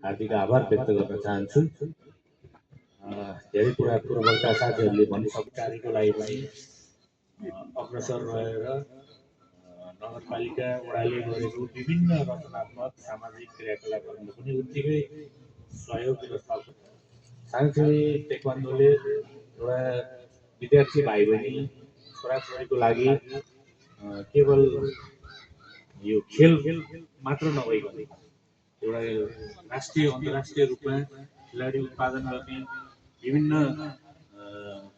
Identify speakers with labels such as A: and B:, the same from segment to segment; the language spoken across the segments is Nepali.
A: हार्दिक आभार व्यक्त गर्न चाहन्छु। धेरै कुरा पूर्वका साथीहरूले भनिसकेको लागि पनि अग्रसर रहेर नगरपालिका वडाले गरेको विभिन्न रचनात्मक सामाजिक क्रियाकलापहरू पनि उत्तिकै सहयोग र सानसानो टेक्वान्डोले एउटा विद्यार्थी भाइ बहिनी छोराछोरीको लागि केवल यो खेल मात्र नभइकन एउटा राष्ट्रिय अन्तर्राष्ट्रिय रूपमा खेलाडी उत्पादन गर्ने विभिन्न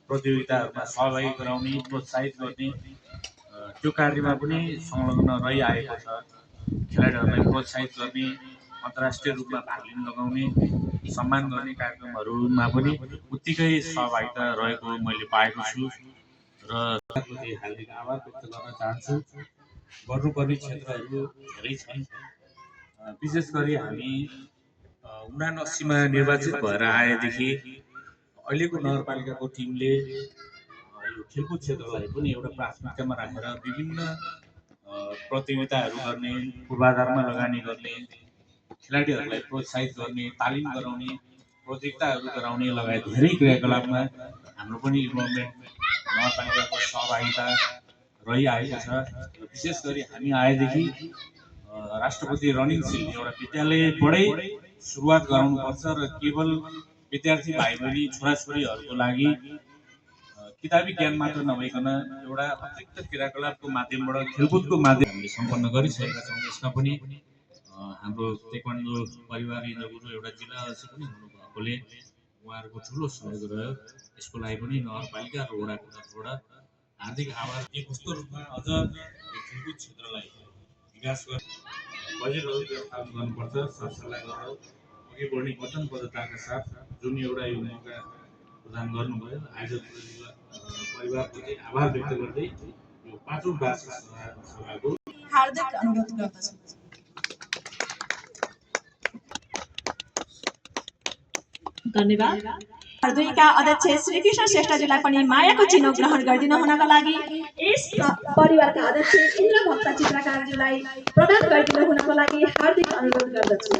A: प्रतियोगिताहरूमा सहभागी गराउने प्रोत्साहित गर्ने त्यो कार्यमा पनि संलग्न रहिआएको छ। खेलाडीहरूलाई प्रोत्साहित गर्ने अन्तर्राष्ट्रिय रूपमा भाग लिन लगाउने सम्मान गर्ने कार्यक्रमहरूमा पनि उत्तिकै सहभागिता रहेको मैले पाएको छु र हार्दिक आभार व्यक्त गर्न चाहन्छु। गर्नुपर्ने क्षेत्रहरू धेरै छन्। विशेष गरी हामी 79मा निर्वाचित भएर आएदेखि अहिलेको नगरपालिकाको टिमले यो खेलकुद क्षेत्रलाई पनि एउटा प्राथमिकतामा राखेर विभिन्न प्रतियोगिताहरू गर्ने, पूर्वाधारमा लगानी गर्ने, खेलाडीहरूलाई प्रोत्साहित गर्ने, तालिम गराउने, प्रतियोगिताहरू गराउने लगायत धेरै क्रियाकलापमा हाम्रो पनि इन्भल्भमेन्ट नगरपालिकाको सहभागिता रहिआएको छ। विशेष गरी हामी आएदेखि राष्ट्रपति रनिङ सिल एउटा विद्यालयबाटै सुरुवात गराउनुपर्छ र केवल विद्यार्थी भाइ बहिनी छोराछोरीहरूको लागि किताबी ज्ञान मात्र नभइकन एउटा अतिरिक्त क्रियाकलापको माध्यमबाट खेलकुदको माध्यम हामीले सम्पन्न गरिसकेका छौँ। यसमा पनि हाम्रो टेक्वान्डो परिवार इन्द्रगुरु एउटा जिल्ला अध्यक्ष पनि हुनुभएकोले उहाँहरूको ठुलो सहयोग रह्यो। यसको लागि पनि नगरपालिका र वडाको तर्फबाट हार्दिक आभार। के कस्तो रूपमा अझ खेलकुद क्षेत्रलाई विकास गर्ने बजेटहरू व्यवस्थापन गर्नुपर्छ, सरसल्लाह गरेर अघि बढ्ने वचनबद्धताका साथ जुन एउटा यो मौका प्रदान गर्नुभयो। आज परिवारप्रति आभार व्यक्त गर्दै यो 5औं वार्षिक सभाको
B: हार्दिक अनुरोध गर्दछु। धन्यवाद। दुईका अध्यक्ष श्री कृष्ण श्रेष्ठजीलाई पनि मायाको चिनो ग्रहण गरिदिनु हुनका लागि यस परिवारका अध्यक्ष इन्द्र भक्त चित्रकारजीलाई प्रदान गरिदिनु हुनको लागि हार्दिक अनुरोध गर्दछु।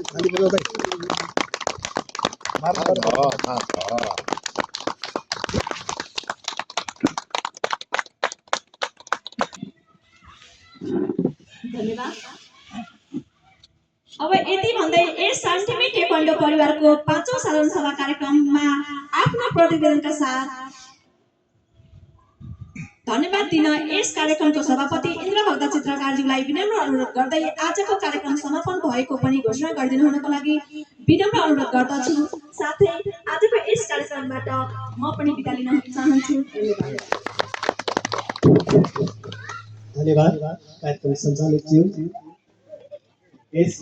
B: धन्यवाद। अब यति भन्दै यस शान्तिमी टेक्वान्डो परिवारको 5औं साधारण सभा कार्यक्रममा आफ्नो प्रतिवेदनका साथ धन्यवाद दिन यस कार्यक्रमको सभापति इन्द्र भक्त चित्रकारजीलाई विनम्र अनुरोध गर्दै आजको कार्यक्रम समापन भएको पनि घोषणा गरिदिनु हुनको लागि विनम्र अनुरोध गर्दछु। साथै आजको यस कार्यक्रमबाट म पनि बिदा लिन चाहन्छु।
C: धन्यवाद कार्यक्रम सञ्चालकज्यू। यस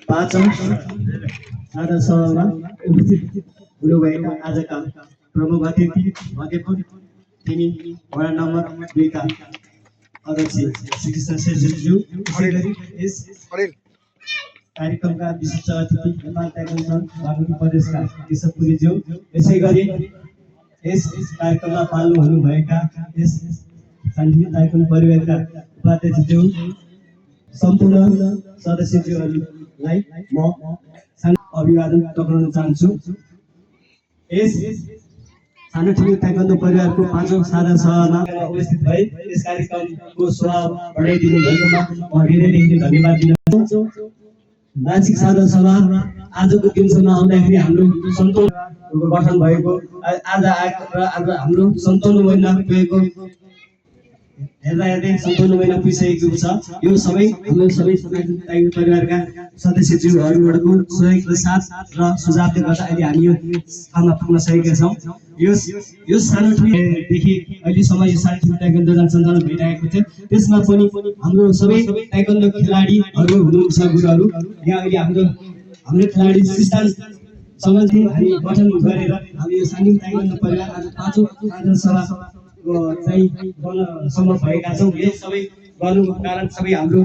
C: 5औं साधारण सभामा उपस्थित हुनुभएका आजका प्रमुख अतिथि अध्यक्ष तिनी वडा नम्बर 2 का अध्यक्ष श्री कृष्ण श्रेष्ठज्यू, यस कार्यक्रमका विशिष्ट अतिथि नेपाल ताइक्वान्डो बागमती प्रदेशका केशवपुरीज्यू, यसै गरी यस कार्यक्रममा पाल्नु हुनुभएका यस शान्ति ताइक्वान्डो परिवारका उपाध्यक्षज्यू, सम्पूर्ण सदस्यज्यूहरूलाई म अभिवादन टक्राउन चाहन्छु। यस सानोठुलो ताइक्वान्डो परिवारको 5औं साधारण सभामा उपस्थित भई यस कार्यक्रमको शोभा बढाइदिनु भएकोमा म हृदयदेखि धन्यवाद दिन चाहन्छु। वार्षिक साधारण सभा आजको दिनसम्म आउँदाखेरि हाम्रो 57 गठन भएको आज हाम्रो 57 महिना पुगेको हेर्दै 57 महिना पुगिसकेको छ। यो सबै हाम्रो सबै ताइक्वान्डो परिवारका सदस्यज्यूहरूहरूको सहयोगको साथ र सुझावले गर्दा अहिले हामी यो ठाउँमा पुग्न सकेका छौँ। यो सानोदेखि अहिलेसम्म यो सानोठुलो ताइक्वान्डो सञ्चालन भइरहेको थियो। त्यसमा पनि हाम्रो सबै ताइक्वान्डो खेलाडीहरू हुनुहुन्छ, गुरुहरू यहाँ अहिले हाम्रो खेलाडी सिस्टानसँग हामी गठन गरेर हामी यो सानोठुलो ताइक्वान्डो परिवार आज 5औं साधारण सभा चाहिँ गर्न सम्भव भएका छौँ। यो सबै गर्नुको कारण सबै हाम्रो